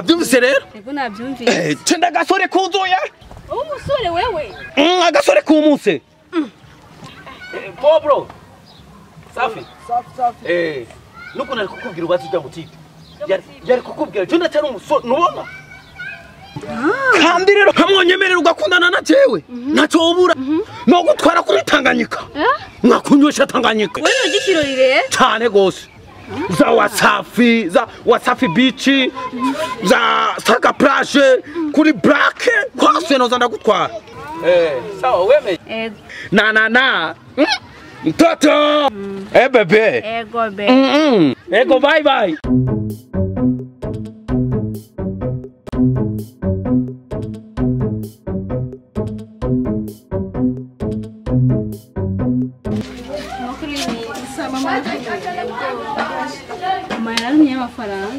Wabyumvise rero? Ego nabyumvise. Cenda gasore kuzuye. Umusore wewe. Agasore kumuse. Bro. Safi. Safi safi. Nuko nari kukubwira ubaze ujya mutipe. Yari kukubwira cyo ndacyari umusore nubona. Kandi rero hamwonyemerera ugakundana na jewe. Ntacyo ubura. No gutwara kuri Tanganyika. Mwakunywesha Tanganyika. Wewe ugikirori rero? Cyane gose. Za Wasafi, za Wasafi Beach, za Saga Plage, kuri Black, kwase noza ndagutwara. Sawa wemeye. Ego. Na na na. Mtoto. Bebe. Ego be. Ego bye bye.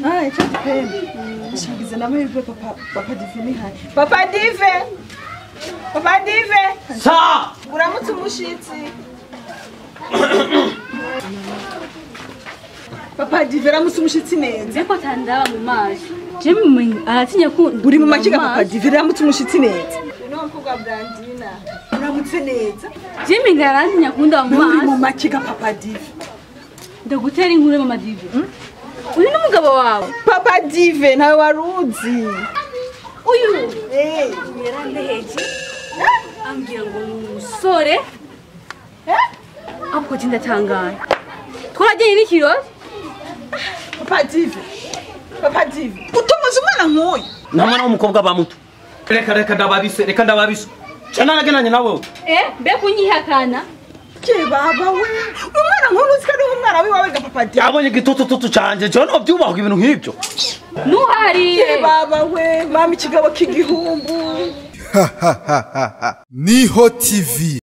Ah, icyo gipembe. Shangize namahirwe papa papa Dive ni hari. Papa Dive. Papa Dive. Sa. Uramutse umushitsi. Papa Dive ramutse umushitsi neza. Ndeko tandaba mu maso. Je aratinya ko uri mu makiga Papa Dive ramutse umushitsi neza. Uno mukobwa Brandina. Uramutse neza. Jimmy ngaratinya kunda mu maso. Uri mu makiga Papa Dive. Ndagutera inkuru mama Dive. Uyu ni umugabo wawe? Papa Dive ntawe waruzi. Uyu yarandeheje ambwira ngo ni umusore. Ahubwo je ndatangaye. Twarajyanye n'ikirori. Papa Dive. Papa Dive. Utomoza umwana nk'uyu. Nta mwana w'umukobwa ba muto. Reka reka ndababise, reka ndababise. Cana nagenanye nawe. Mbe kunyihakana. Ke baba we. Umwana nk'uyu uzi ko ari umwana wiwawe ga Papa Dive. Yabonye igitutututu canje, je no byubahwa ibintu nk'ibyo. Nuhariye. Ke baba we, mama ikigabo k'igihumbu. Niho TV.